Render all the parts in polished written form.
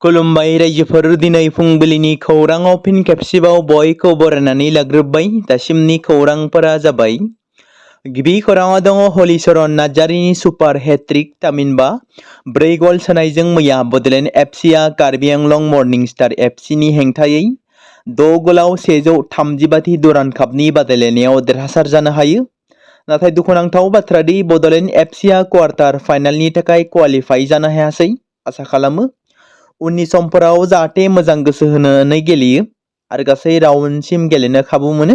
खुलुमबाय रायजोफोर दिनै फुंबिलिनि खौराङाव फिन खेबसेबाव बयखौ बरायनानै लाग्रोबाय। दासिमनि खौरांफोरा जाबाय। गिबि खौराङाव दङ हलिचरन नार्जारिनि सुपार हेट्रिक थामहिनबा 4 गल सोनायजों मैया बडलेण्ड एफसिआ कार्बि आंलं मर्निं स्टार एफसिनि हेंथायै 6 गलाव 135 दुरान कापनि बादायलायनायाव देरहासार जानो हायो। नाथाय दुखुनांथाव बाथ्रा दि बडलेण्ड एफसिआ क्वार्टार फाइनालनि थाखाय क्वालिफाइ जानो हायासै। आसा खालामो उननि समफोराव जाहाथे मोजां गोसो होनानै गेलेयो आरो गासै राउन्डसिम गेलेनो खाबु मोनो।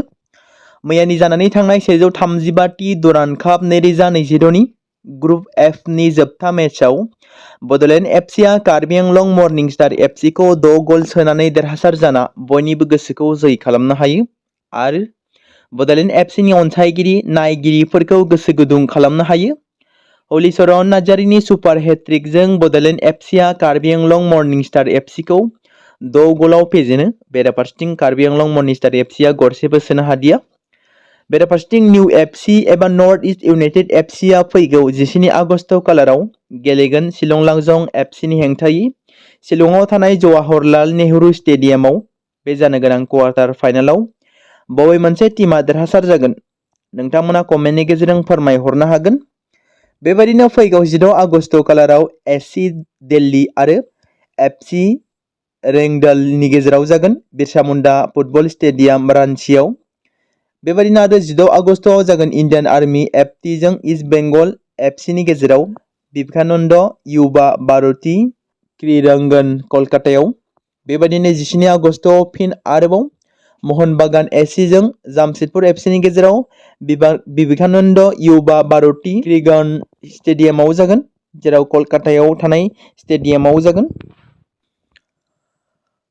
मैयानि जानानै थांनाय 135 दुरान काप 2022 नि ग्रुप एफ नि जोबथा मेचआव बडलेण्ड एफसिआ कार्बि आंलं मर्निं स्टार एफसिखौ 6 गल सोनानै देरहासार जाना बयनिबो गोसोखौ जै खालामनो हायो आरो बडलेण्ड एफसिनि अनसायगिरि नायगिरिफोरखौ गोसो गुदुं खालामनो हायो। हलिचरन नार्जारिनि सुपार हेट्रिकजों बडलेण्ड एफसिआ कार्बि आंलं मर्निं स्टार एफसिखौ 6 गलाव फेजेनो। बेराफारसेथिं कार्बि आंलं मर्निं स्टार एफसिआ गरसेबो सोनो हादिया। बेराफारसेथिं निउ एफसि एबा नर्थ इस्ट इउनाइटेड एफसिआ फैगौ 19 आगस्ट खालाराव गेलेगोन शिलं लांजं एफसिनि हेंथायै शिलंआव थानाय जवाहरलाल नेहरू स्टेडियामाव। बे जानो गोनां क्वार्टार फाइनालाव बबे मोनसे टीमा देरहासार जागोन नोंथांमोना कमेन्टनि गेजेरजों फोरमायहरनो हागोन। बेबायदिनो फैगौ 16 आगस्ट खालाराव एससी दिल्ली आरो एफसी रेंगडालनि गेजेराव जागोन बिरसा मुंडा फुटबल स्टेडियाम रांचीआव। बेबायदिनो आरो 16 आगस्टआव जागोन इन्डियान आर्मी एफटीजों इस्ट बेंगल एफसीनि गेजेराव विवेकानन्द युवा भारती क्रीड़ांगन कलकातायाव। बेबायदिनो 19 आगस्टआव फिन आरोबाव मोहन बागान एससीजों जामशेदपुर एफसीनि गेजेराव विवेकानन्द युवा भारती क्रीड़ांगन स्टेडियामाव जागोन, जेराव कलकातायाव थानाय स्टेडियामाव जागोन।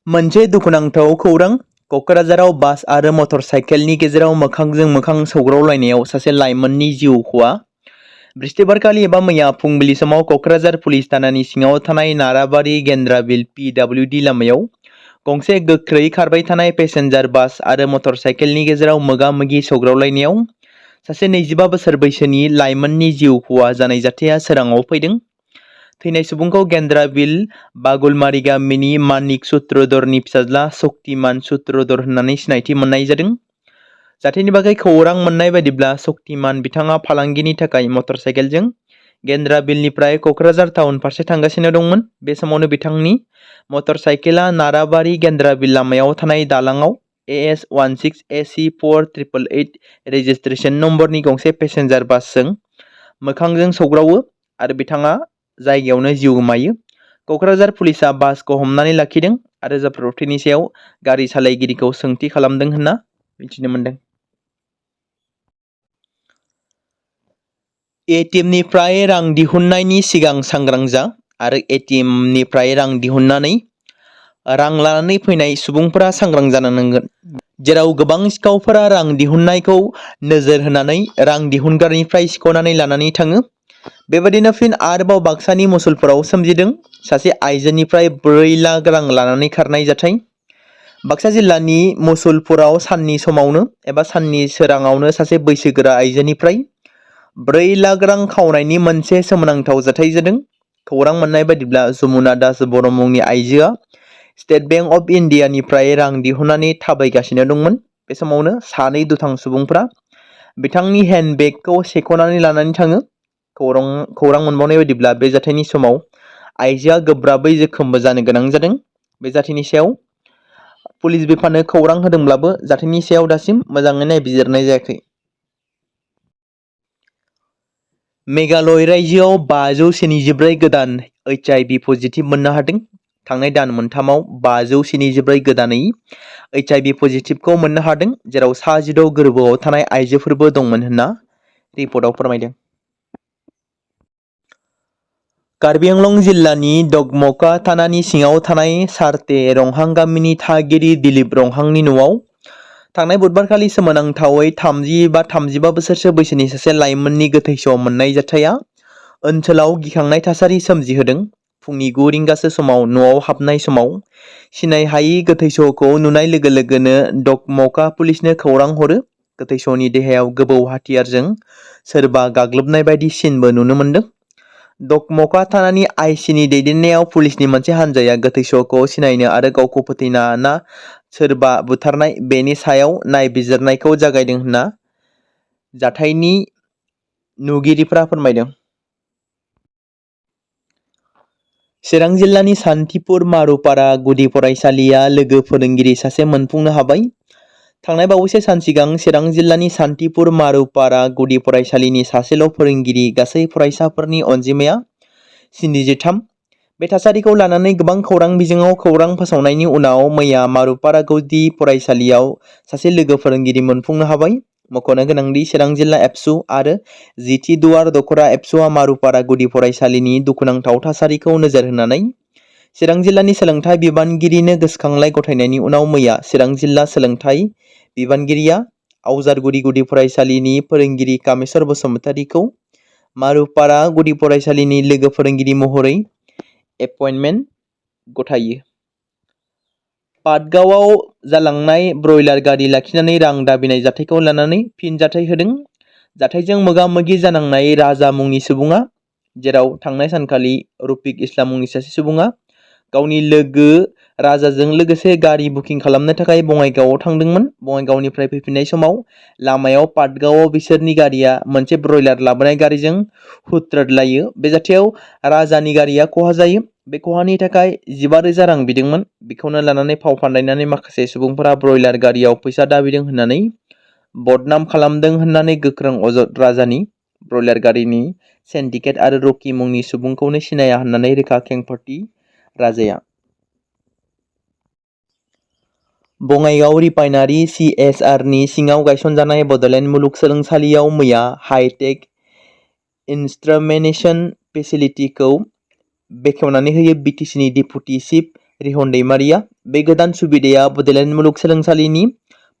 मोनसे दुखुनांथाव खौरां। क'क्राझाराव बास आरो मटर साइकेलनि गेजेराव मोखांजों मोखां सौग्रावलायनायाव सासे लाइमोननि जिउ खहा। बृहस्पतिबारखालि एबा मैया फुंबिलि समाव क'क्राझार पुलिस थानानि सिङाव थानाय नाराबारि गेन्द्राबिल पिडब्लिउडि लामायाव गंसे गोख्रै खारबाय थानाय पेसेन्जार बास आरो मटर साइकेलनि गेजेराव मोगा-मोगि सौग्रावलायनायाव सासे 25 बोसोर बैसोनि लाइमोननि जिउ खहा जानाय जाथाया सोराङाव फैदों। थैनाय सुबुंखौ गेन्द्राबिल बागुलमारि गामिनि मानिक सूत्रधरनि फिसाज्ला शक्तिमान सूत्रधर होननानै सिनायथि मोननाय जादों। जाथायनि बागै खौरां मोननाय बायदिब्ला शक्तिमान बिथाङा फालांगिनि थाखाय मटर साइकेलजों गेन्द्राबिलनिफ्राय क'क्राझार टाउन फारसे थांगासिनो दंमोन। बे समावनो बिथांनि मटर साइकेला नाराबारि गेन्द्राबिल लामायाव थानाय दालाङाव AS 16AC4888 रेजिस्ट्रेशन नम्बरनि गंसे पेसेन्जार बासजों मोखांजों सौग्रावो आरो बिथाङा जायगायावनो जिउ गोमायो। क'क्राझार पुलिसआ बासखौ हमनानै लाखिदों आरो जाब्रबथायनि सायाव गारि सालायगिरिखौ सोंथि खालामदों होनना मिथिनो मोनदों। एटिएमनिफ्राय रां दिहुननायनि सिगां सांग्रां जा आरो एटिएमनिफ्राय रां दिहुननानै रां लानानै फैनाय सुबुंफोरा सांग्रां जानो नांगोन। जेराव गोबां सिखावफोरा रां दिहुननायखौ नोजोर होनानै रां दिहुनग्रानिफ्राय सिख'नानै लानानै थाङो। बेबायदिनो फिन आरोबाव बाक्सानि मुसलपुराव सोमजिदों सासे आइजोनिफ्राय 4 लाख रां लानानै खारनाय जाथाय। बाक्सा जिल्लानि मुसलपुराव साननि समावनो एबा साननि सोराङावनो सासे बैसोगोरा आइजोनिफ्राय 4 लाख रां खावनायनि मोनसे सोमोनांथाव जाथाय जादों। खौरां मोननाय बायदिब्ला जमुना दास बर' मुंनि आइजोआ स्टेट बेंक अफ इन्डियानिफ्राय रां दिहुननानै थाबायगासिनो दंमोन। बे समावनो सानै दुथां सुबुंफ्रा बिथांनि हेन्डबेगखौ सेख'नानै लानानै थाङो। खौरां मोनबावनाय बायदिब्ला बे जाथायनि समाव आइजोआ गोब्राबै जोखोमबो जानो गोनां जादों। बे जाथायनि सायाव पुलिस बिफाननो खौरां होदोंब्लाबो जाथायनि सायाव दासिम मोजाङै नायबिजिरनाय जायाखै। मेघालय रायजोआव 574 गोदान HIV पजिटिभ मोननो हादों। थांनाय दान मोनथामाव 574 गोदानै HIV पजिटिभखौ मोननो हादों, जेराव 16 गोरबोआव थानाय आइजोफोरबो दंमोन होनना रिपर्टआव फोरमायदों। कार्बि आंलं जिल्लानि डगमका थानानि सिङाव थानाय सारते रंहां गामिनि थागिरि दिलीप रंहांनि न'आव थांनाय बुधबारखालि सोमोनांथावै 30-35 बोसोरसो बैसोनि सासे लाइमोननि गोथै सह मोननाय जाथाया ओनसोलाव गिखांनाय थासारि सोमजिहोदों। फुंनि 9 रिंगासो समाव न'आव हाबनाय समाव सिनाय हायि गोथै सहखौ नुनाय लोगो लोगोनो डगमका पुलिसनो खौरां हरो। गोथै सहनि देहायाव गोबौ हाथियारजों सोरबा गाग्लोबनाय बायदि सिनबो नुनो मोनदों। डकमका थानानि आइसिनि दैदेननायाव पुलिसनि मोनसे हानजाया गोथै सहखौ सिनायनो आरो गावखौ फोथैना ना सोरबा बुथारनाय बेनि सायाव नायबिजिरनायखौ जागायदों होनना जाथायनि नुगिरिफोरा फोरमायदों। चिरां जिल्लानि सान्थिपुर मारुपारा गुदि फरायसालिया लोगो फोरोंगिरि सासे मोनफुंनो हाबाय। थांनाय बावैसो सान सिगां चिरां जिल्लानि सान्थिपुर मारुपारा गुदि फरायसालिनि सासेल' फोरोंगिरि गासै फरायसाफोरनि अनजिमाया 73। बे थासारिखौ लानानै गोबां खौरां बिजोङाव खौरां फोसावनायनि उनाव मैया मारुपारा गुदि फरायसालियाव सासे लोगो फोरोंगिरि मोनफुंनो हाबाय। मख'नो गोनांदि चिरां जिल्ला एबसु आरो जिथि दुवार दखरा एबसुआ मारुपारा गुदि फरायसालिनि दुखुनांथाव थासारिखौ नोजोर होनानै चिरां जिल्लानि सोलोंथाइ बिबानगिरिनो गोसोखांलाय गथायनायनि उनाव मैया चिरां जिल्ला सोलोंथाइ बिबानगिरिया आवजारगुरि गुदि फरायसालिनि फोरोंगिरि कामेश्वर बसुमतारीखौ मारुपारा गुदि फरायसालिनि लोगो फोरोंगिरि महरै एपइन्टमेन्ट गथायो। पाटगावआव जालांनाय ब्रयलार गारि लाखिनानै रां दाबिनाय जाथायखौ लानानै फिनजाथाय होदों। जाथायजों मोगा-मोगि जानांनाय राजा मुंनि सुबुङा, जेराव थांनाय सानखालि रफिक इस्लाम मुंनि सासे सुबुङा गावनि लोगो राजाजों लोगोसे गारि बुकिं खालामनो थाखाय बङाइगावआव थांदोंमोन। बङाइगावनिफ्राय फैफिननाय समाव लामायाव पाटगावआव बिसोरनि गारिया मोनसे ब्रयलार लाबोनाय गारिजों हुथ्रोदलायो। बे जाथायाव राजानि गारिया खहा जायो। बे खहानि थाखाय 15,000 रां बिदोंमोन। बेखौनो लानानै फाव फान्दायनानै माखासे सुबुंफोरा ब्रयलार गारियाव फैसा दाबिदों होननानै बदनाम खालामदों होननानै गोख्रों अजद राजानि ब्रयलार गारिनि सिन्डिकेट आरो रकि मुंनि सुबुंखौनो सिनाया होननानै रोखा खेंफोरथि राजाया। बङाइगाव रिफाइनारि CSRनि सिङाव गायसनजानाय बड'लेण्ड मुलुगसोलोंसालियाव मैया हाइटेक इन्स्ट्रुमेन्टेसन फेसिलिटिखौ बेखेवनानै होयो BTCनि डेपुटि चिफ रिहन दैमारिया। बे गोदान सुबिदाया बड'लेण्ड मुलुगसोलोंसालिनि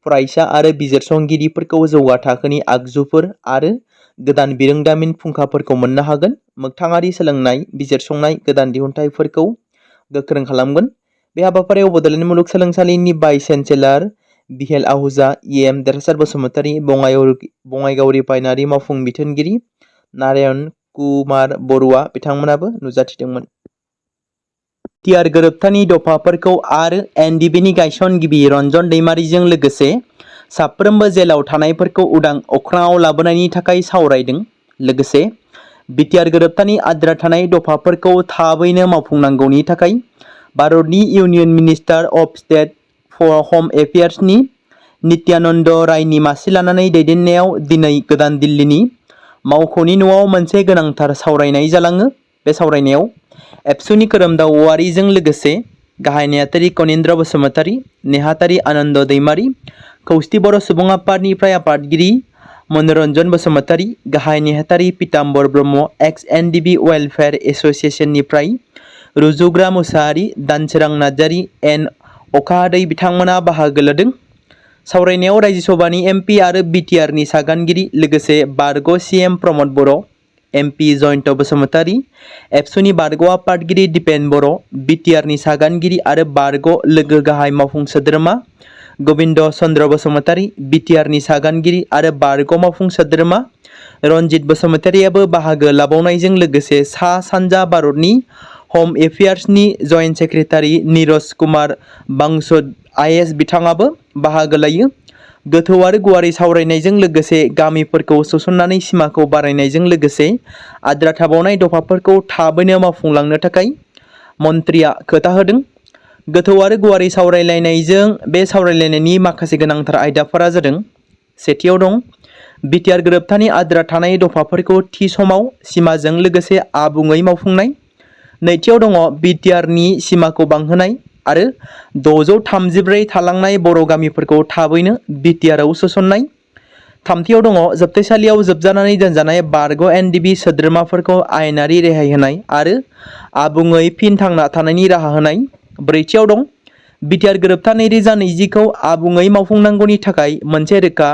फरायसा आरो बिजिरसंगिरिफोरखौ जौगा थाखोनि आगजुफोर आरो गोदान बिरोंदामिन फुंखाफोरखौ मोननो हागोन। मोगथाङारि सोलोंनाय, बिजिरसंनाय, गोदान दिहुनथायफोरखौ गोख्रों खालामगोन। बे हाबाफारियाव बड'लेण्ड मुलुगसोलोंसालिनि भाइस चेन्सेलर बिहेल आहूजा, EM देरहासार बसुमतारी, बङाइगाव रिफाइनारि मावफुं बिथोनगिरि नारायण कुमार बरुवा बिथांमोनाबो नुजाथिदोंमोन। BTR गोरोबथानि दफाफोरखौ आरो NDBनि गायसनगिरि रन्जन दैमारिजों लोगोसे साफ्रोमबो जेलाव थानायफोरखौ उदां अख्राङाव लाबोनायनि थाखाय सावरायदों। लोगोसे BTR गोरोबथानि आद्रा थानाय दफाफोरखौ थाबैनो मावफुंनांगौनि थाखाय भारतनि union minister of state for home एफेयार्सनि नित्यानन्द रायनि मासि लानानै दैदेननायाव दिनै गोदान दिल्लीनि मावख'नि न'आव मोनसे गोनांथार सावरायनाय जालाङो। बे सावरायनायाव एबसुनि खोरोमदाव औवारिजों लोगोसे गाहाय नेहाथारि कनिन्द्र बसुमतारी, नेहाथारि आनन्द दैमारी, खौसथि बर' सुबुं आफादनिफ्राय आफादगिरि मनरन्जन बसुमतारी, गाहाय नेहाथारि पीताम्बर ब्रह्म, एक्स NDB वेलफेयार एस'सिएशननिफ्राय रुजुग्रा मुसाहारि, दानसोरां नार्जारी, एन अखाहादै बिथांमोना बाहागो लादों। सावरायनायाव रायजो सभानि MP आरो BTRनि सागानगिरि लोगोसे बारग' CM प्रमद बर', MP जयन्त बसुमतारी, एबसुनि बारग' आफादगिरि दिपेन बर', BTRनि सागानगिरि आरो बारग' लोगो गाहाय मावफुं सोद्रोमा गबिन्द चन्द्र बसुमतारी, BTRनि सागानगिरि आरो बारग' मावफुं सोद्रोमा रन्जित बसुमतारीयाबो बाहागो लाबावनायजों लोगोसे सा-सानजा भारतनि हम एफेयार्सनि joint secretary Neeraj Kumar Bansud IAS बिथाङाबो बाहागो लायो। गोथौ आरो गुवारै सावरायनायजों लोगोसे गामिफोरखौ सोसननानै सिमाखौ बारायनायजों लोगोसे आद्रा थाबावनाय दफाफोरखौ थाबैनो मावफुंलांनो थाखाय मन्थ्रिया खोथा होदों। गोथौ आरो गुवारै सावरायलायनायजों बे सावरायलायनायनि माखासे गोनांथार आयदाफोरा जादों। सेथियाव दं BTR गोरोबथानि आद्रा थानाय दफाफोरखौ थि समाव सिमाजों लोगोसे आबुङै मावफुंनाय। नैथियाव दङ BTRनि सिमाखौ बांहोनाय आरो 634 थालांनाय बर' गामिफोरखौ थाबैनो BTRआव सोसननाय। थामथियाव दङ जोबथेसालियाव जोबजानानै दोनजानाय बारग' NDB सोद्रोमाफोरखौ आयेनारि रेहाय होनाय आरो आबुङै फिन थांना थानायनि राहा होनाय। ब्रैथियाव दं BTR गोरोबथा 2020खौ आबुङै मावफुंनांगौनि थाखाय मोनसे रोखा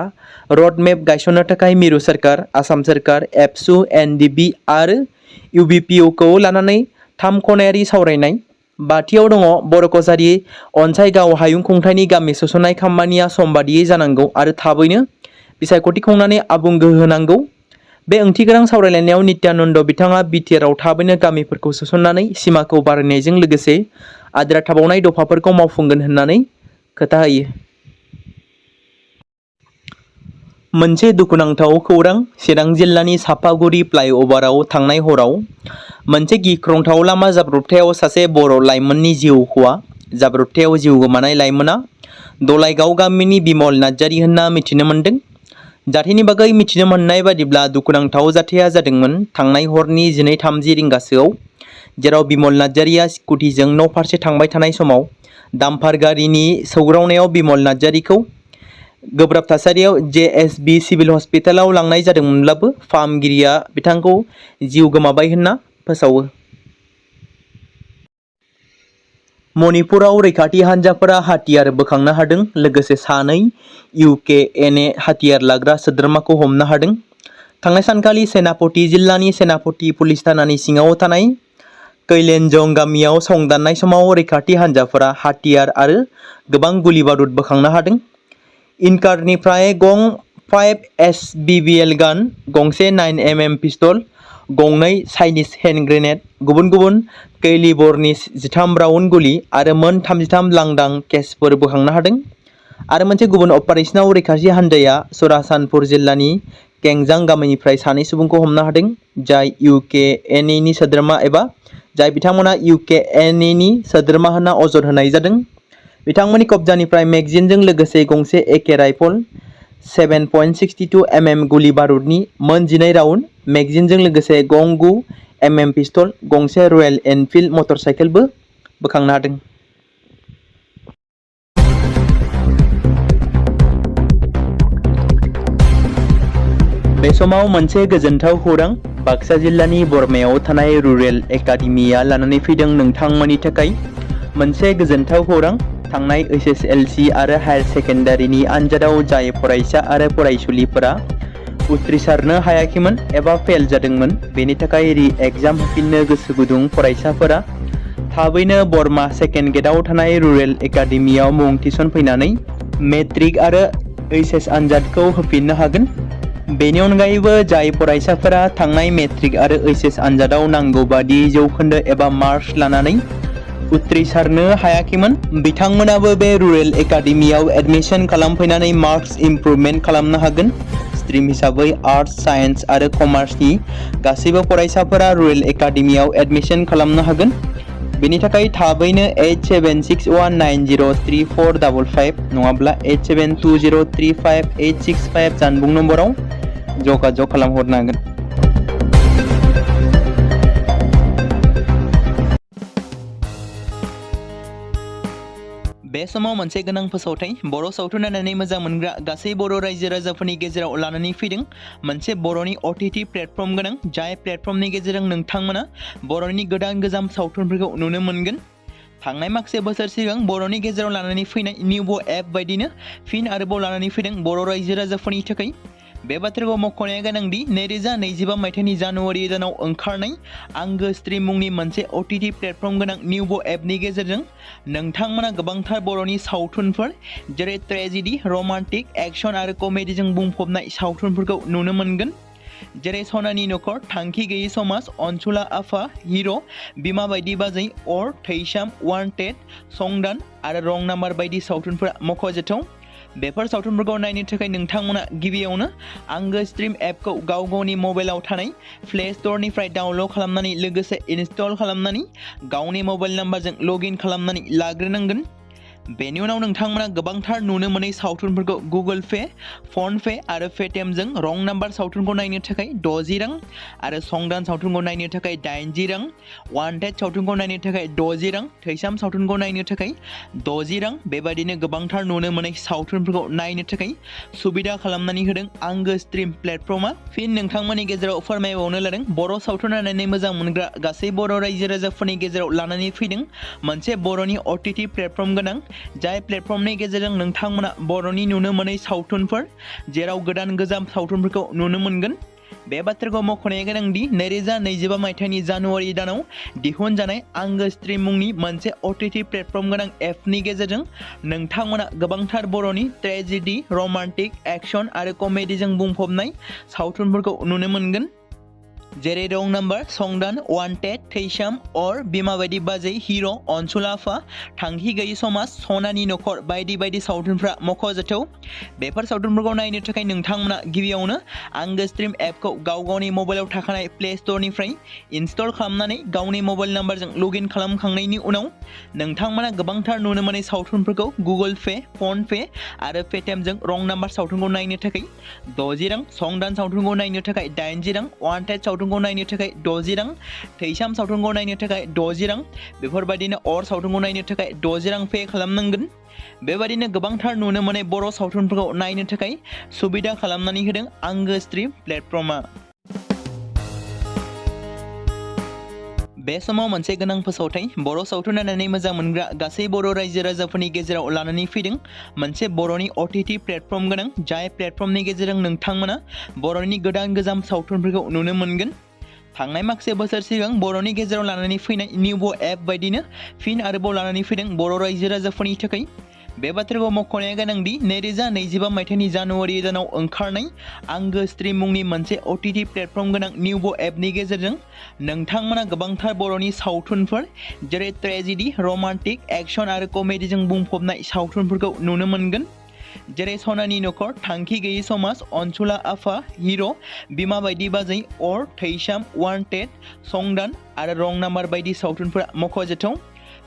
रडमेप गायसननो थाखाय मिरु सोरखार, आसाम सोरखार, एबसु, NDB आरो UBPOखौ लानानै 3 खनायारि सावरायनाय। बाथियाव दङ बर' कछारी अनसाइगाव हायुं खुंथायनि गामि सोसननाय खामानिया समबादियै जानांगौ आरो थाबैनो बिसायख'थि खुंनानै आबुं गोहो होनांगौ। बे ओंथिगोनां सावरायलायनायाव नित्यानन्द बिथाङा बिटिआरआव थाबैनो गामिफोरखौ सोसननानै सिमाखौ बारायनायजों लोगोसे आद्रा थाबावनाय दफाफोरखौ मावफुंगोन होननानै खोथा होयो। मोनसे दुखुनांथाव खौरां चिरां जिल्लानि सापागुरि फ्लाइअभाराव थांनाय हराव मोनसे गिख्रंथाव लामा जाब्रबथायाव सासे बर' लाइमोननि जिउ खहा। जाब्रबथायाव जिउ गोमानाय लाइमोना दलाइगाव गामिनि बिमल नार्जारी होनना मिथिनो मोन्दों। जाथायनि बागै मिथिनो मोननाय बादिब्ला दुखुनांथाव जाथाया जादोंमोन थांनाय हरनि 12:30 रिंगासोआव, जेराव बिमल नार्जारीया स्कुटिजों न' फारसे थांबाय थानाय समाव डाम्पार गारिनि सौग्रावनायाव बिमल नार्जारीखौ गोब्राब थासारियाव JSB सिभिल हस्पिटालाव लांनाय जादोंमोनब्लाबो फाहामगिरिया बिथांखौ जिउ गोमाबाय होनना फोसावो। मणिपुराव रैखाथि हान्जाफोरा हाथियार बोखांनो हादों, लोगोसे सानै UKNA हाथियार लाग्रा सोद्रोमाखौ हमनो हादों। थांनाय सानखालि सेनापति जिल्लानि सेनापति पुलिस थानानि सिङाव थानाय कैलेनजं गामियाव संदाननाय समाव रैखाथि हान्जाफोरा हाथियार आरो गोबां गुलि बारुद बोखांनो हादों। इनकारनिफ्राय गं 5 SBBL गान, गंसे 9mm पिस्तल, गंनै चाइनिज हेन्ड ग्रेनेड, गुबुन गुबुन कैलिबरनि 13 राउन्ड गुलि आरो मोन 33 लांदां केसफोर बोखांनो हादों। आरो मोनसे गुबुन अपारेशनाव रैखाथि हान्जाया सरासानपुर जिल्लानि केंजां गामिनिफ्राय सानै सुबुंखौ हमनो हादों, जाय UKNA नि सोद्रोमा एबा जाय बिथांमोना UKNA नि सोद्रोमा होनना अजद होनाय जादों। बिथांमोननि कब्जानिफ्राय मेगजिनजों लोगोसे गंसे AK राइफल, 7.62mm गुलि बारुदनि मोन 12 राउन्ड, मेगजिनजों लोगोसे गं 9mm पिस्तल, गंसे रयेल एनफिल्ड मटरसाइकेलबो बोखांनो हादों। बे समाव मोनसे गोजोनथाव खौरां बाक्सा जिल्लानि बरमायाव थानाय रुरेल एकाडेमिया लानानै फैदों नोंथांमोननि थाखाय मोनसे गोजोनथाव खौरां। थांनाय SSLC आरो हायार सेकेन्डारिनि आनजादाव जाय फरायसा आरो फरायसुलिफोरा उथ्रिसारनो हायाखैमोन एबा फेल जादोंमोन, बेनि थाखाय रि-एग्जाम होफिननो गोसो गुदुं फरायसाफोरा थाबैनो बरमा सेकेन्ड गेटआव थानाय रुरेल एकाडेमियाव मुं थिसनफैनानै मेट्रिक आरो HS आनजादखौ होफिननो हागोन। बेनि अनगायैबो जाय फरायसाफोरा थांनाय मेट्रिक आरो HS आनजादाव नांगौ बादि जौखोन्दो एबा मार्क्स लानानै उथ्रिसारनो हायाखैमोन, बिथांमोनाबो बे रुरेल एकाडेमियाव एडमिशन खालामफैनानै मार्क्स इमप्रुभमेन्ट खालामनो हागोन। स्ट्रिम हिसाबै आर्टस, साइन्स आरो कमार्सनि गासैबो फरायसाफोरा रुरेल एकाडेमियाव एडमिशन खालामनो हागोन। बेनि थाखाय थाबैनो 8761903455 नङाब्ला 87203585 जानबुं नम्बराव जगाजग खालामहरनो हागोन। बे समाव मोनसे गोनां फोसावथाय बर' सावथुन नायनानै मोजां मोनग्रा गासै बर' रायजो राजाफोरनि गेजेराव लानानै फैदों मोनसे बर'नि OTT प्लेटफर्म गोनां, जाय प्लेटफर्मनि गेजेरजों नोंथांमोना बर'नि गोदान गोजाम सावथुनफोरखौ नुनो मोनगोन। थांनाय माखासे बोसोर सिगां बर'नि गेजेराव लानानै फैनाय निउबो एप बायदिनो फिन आरोबाव लानानै फैदों बर' रायजो राजाफोरनि थाखाय। बे बाथ्राखौ मख'नाया गोनांदि 2025 मायथाइनि जानुवारि दानाव ओंखारनाय आंगो स्ट्रिम मुंनि मोनसे OTT प्लेटफर्म गोनां निउबो एपनि गेजेरजों नोंथांमोना गोबांथार बर'नि सावथुनफोर जेरै ट्रेजेडि, रमान्टिक, एक्शन आरो कमेडिजों बुंफबनाय सावथुनफोरखौ नुनो मोनगोन। जेरै सनानि नखर, थांखि गैयै समाज, अनसुला आफा, हिर', बिमा बायदि बाजै, अर, थैसाम, वान्टेड, संदान आरो रं नाम्बार बायदि सावथुनफोरा मख'जाथाव। बेफोर सावथुनफोरखौ नायनो थाखाय नोंथांमोना गिबियावनो आंगो स्ट्रिम एपखौ गाव गावनि मबाइलाव थानाय प्ले स्ट'रनिफ्राय डाउनल'ड खालामनानै लोगोसे इनस्टल खालामनानै गावनि मबाइल नाम्बारजों लगइन खालामनानै लाग्रोनांगोन। बेनि उनाव नोंथांमोना गोबांथार नुनो मोनै सावथुनफोरखौ गुगोल पे, फन पे आरो पेटिएमजों रं नाम्बार सावथुनखौ नायनो थाखाय 60 रां आरो संदान सावथुनखौ नायनो थाखाय 80 रां, वान्टेड सावथुनखौ नायनो थाखाय 60 रां, थैसाम सावथुनखौ नायनो थाखाय 60 रां, बेबायदिनो गोबांथार नुनो मोनै सावथुनफोरखौ नायनो थाखाय सुबिदा खालामनानै होदों आंगो स्ट्रिम प्लेटफर्मा। फिन नोंथांमोननि गेजेराव फोरमायबावनो लादों बर' सावथुन नायनानै मोजां मोनग्रा गासै बर' रायजो राजाफोरनि गेजेराव लानानै फैदों मोनसे बर'नि OTT प्लेटफर्म गोनां, जाय प्लेटफर्मनि गेजेरजों नोंथांमोना बर'नि नुनो मोनै सावथुनफोर जेराव गोदान गोजाम सावथुनफोरखौ नुनो मोनगोन। बे बाथ्राखौ मख'नाया गोनांदि 2025 मायथाइनि जानुवारि दानाव दिहुनजानाय आंगो स्ट्रीम मुंनि मोनसे OTT प्लेटफर्म गोनां एपनि गेजेरजों नोंथांमोना गोबांथार बर'नि ट्रेजेडी, रमान्टिक, एक्शन आरो कमेडीजों बुंफबनाय सावथुनफोरखौ नुनो मोनगोन। जेरै रं नाम्बार, संदान, वान्टेड, थैसाम, अर, बिमा बायदि बाजै, हिर', अनसुला आफा, थांखि गैयि समाज, सनानि नखर बायदि बायदि सावथुनफ्रा मख'जाथाव। बेफोर सावथुनफोरखौ नायनो थाखाय नोंथांमोना गिबियावनो आंगो स्ट्रीम एपखौ गावनि मबाइलाव थाखानाय प्ले स्ट'रनिफ्राय इनस्टल खालामनानै गावनि मबाइल नाम्बारजों लगइन खालामखांनायनि उनाव नोंथांमोना गोबांथार नुनो मोनै सावथुनफोरखौ गुगोल पे, फन पे आरो पेटिएमजों रं नाम्बार सावथुनखौ नायनो थाखाय 60 रां, संदान सावथुनखौ नायनो थाखाय 80 रां, वान्टेड सावथुनखौ नायनो थाखाय 60 रां, थैसाम सावथुनखौ नायनो थाखाय 60 रां, बेफोरबायदिनो अर सावथुनखौ नायनो थाखाय 60 रां पे खालामनांगोन। बेबायदिनो गोबांथार नुनो मोनै बर' सावथुनफोरखौ नायनो थाखाय सुबिदा खालामनानै होदों आंगो स्ट्रीम प्लेटफर्मा। बे समाव मोनसे गोनां फोसावथाय बर' सावथुन नायनानै मोजां मोनग्रा गासै बर' रायजो राजाफोरनि गेजेराव लानानै फैदों मोनसे बर'नि OTT प्लेटफर्म गोनां, जाय प्लेटफर्मनि गेजेरजों नोंथांमोना बर'नि गोदान गोजाम सावथुनफोरखौ नुनो मोनगोन। थांनाय माखासे बोसोर सिगां बर'नि गेजेराव लानानै फैनाय निउबो एप बायदिनो फिन आरोबाव लानानै फैदों बर' रायजो राजाफोरनि थाखाय। बे बाथ्राखौ मख'नाया गोनांदि 2025 मायथाइनि जानुवारि दानाव ओंखारनाय आंगो स्ट्रीम मुंनि मोनसे OTT प्लेटफर्म गोनां निउबो एपनि गेजेरजों नोंथांमोना गोबांथार बर'नि सावथुनफोर जेरै ट्रेजेडी, रमान्टिक, एक्शन आरो कमेडीजों बुंफबनाय सावथुनफोरखौ नुनो मोनगोन। जेरै सनानि नखर, थांखि गैयि समाज, अनसुला आफा, हिर', बिमा बायदि बाजै, अर, थैसाम, वान्टेड, संदान आरो रं नाम्बार बायदि सावथुनफोरा मख'जाथाव।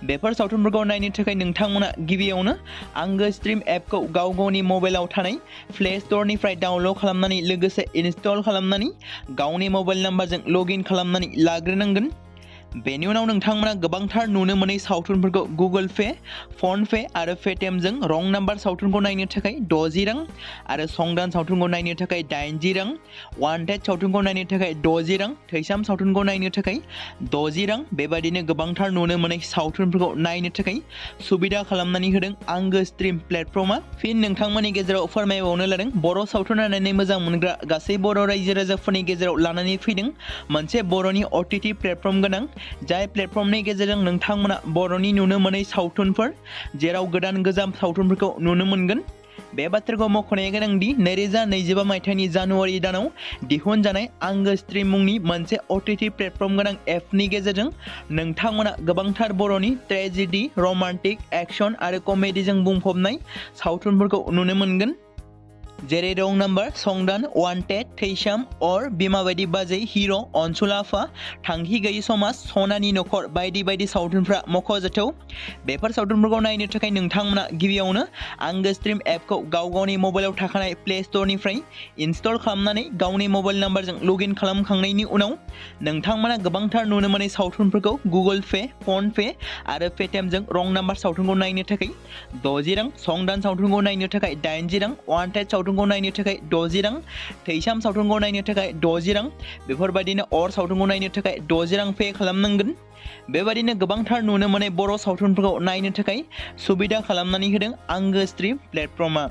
बेफोर सावथुनफोरखौ नायनो थाखाय नोंथांमोना गिबियावनो आंगो स्ट्रीम एपखौ गावनि मबाइलाव थानाय प्ले स्ट'रनिफ्राय डाउनल'ड खालामनानै लोगोसे इनस्टल खालामनानै गावनि मबाइल नाम्बारजों लगइन खालामनानै लाग्रोनांगोन। बेनि उनाव नोंथांमोना गोबांथार नुनो मोनै सावथुनफोरखौ गुगोल पे, फन पे आरो पेटिएमजों रं नाम्बार सावथुनखौ नायनो थाखाय 60 रां आरो संदान सावथुनखौ नायनो थाखाय 80 रां, वान्टेड सावथुनखौ नायनो थाखाय 60 रां, थैसाम सावथुनखौ नायनो थाखाय 60 रां, बेबायदिनो गोबांथार नुनो मोनै सावथुनफोरखौ नायनो थाखाय सुबिदा खालामनानै होदों आंगो स्ट्रीम प्लेटफर्मा। फिन नोंथांमोननि गेजेराव फोरमायबावनो लादों बर' सावथुन नायनानै मोजां मोनग्रा गासै बर' रायजो राजाफोरनि गेजेराव लानानै फैदों मोनसे बर'नि OTT प्लेटफर्म गोनां, जाय प्लेटफर्मनि गेजेरजों नोंथांमोना बर'नि नुनो मोनै सावथुनफोर जेराव गोदान गोजाम सावथुनफोरखौ नुनो मोनगोन। बे बाथ्राखौ मख'नाया गोनांदि 2025 मायथाइनि जानुवारि दानाव दिहुनजानाय आंगो स्ट्रीम मुंनि मोनसे OTT प्लेटफर्म गोनां एपनि गेजेरजों नोंथांमोना गोबांथार बर'नि ट्रेजेडी, रमान्टिक, एक्शन आरो कमेडीजों बुंफबनाय सावथुनफोरखौ नुनो मोनगोन। जेरै रं नाम्बार, संदान, वान्टेड, थैसाम, अर, बिमा बायदि बाजै, हिर', अनसुला आफा, थांखि गैयि समाज, सनानि नखर बायदि बायदि सावथुनफ्रा मख'जाथाव। बेफोर सावथुनफोरखौ नायनो थाखाय नोंथांमोना गिबियावनो आंगो स्ट्रीम एपखौ गावनि मबाइलाव थाखानाय प्ले स्ट'रनिफ्राय इनस्टल खालामनानै गावनि मबाइल नाम्बारजों लगइन खालामखांनायनि उनाव नोंथांमोना गोबांथार नुनो मोनै सावथुनफोरखौ गुगोल पे, फन पे आरो पेटिएमजों रं नाम्बार सावथुनखौ नायनो थाखाय 60 रां, संदान सावथुनखौ नायनो थाखाय 80 रां, वान्टेड सावथुनखौ नायनो थाखाय 60 रां, थैसाम सावथुनखौ नायनो थाखाय 60 रां, बेफोरबायदिनो अर सावथुनखौ नायनो थाखाय 60 रां पे खालामनांगोन। बेबायदिनो गोबांथार नुनो मोनै बर' सावथुनफोरखौ नायनो थाखाय सुबिदा खालामनानै होदों आंगो स्ट्रीम प्लेटफर्मा।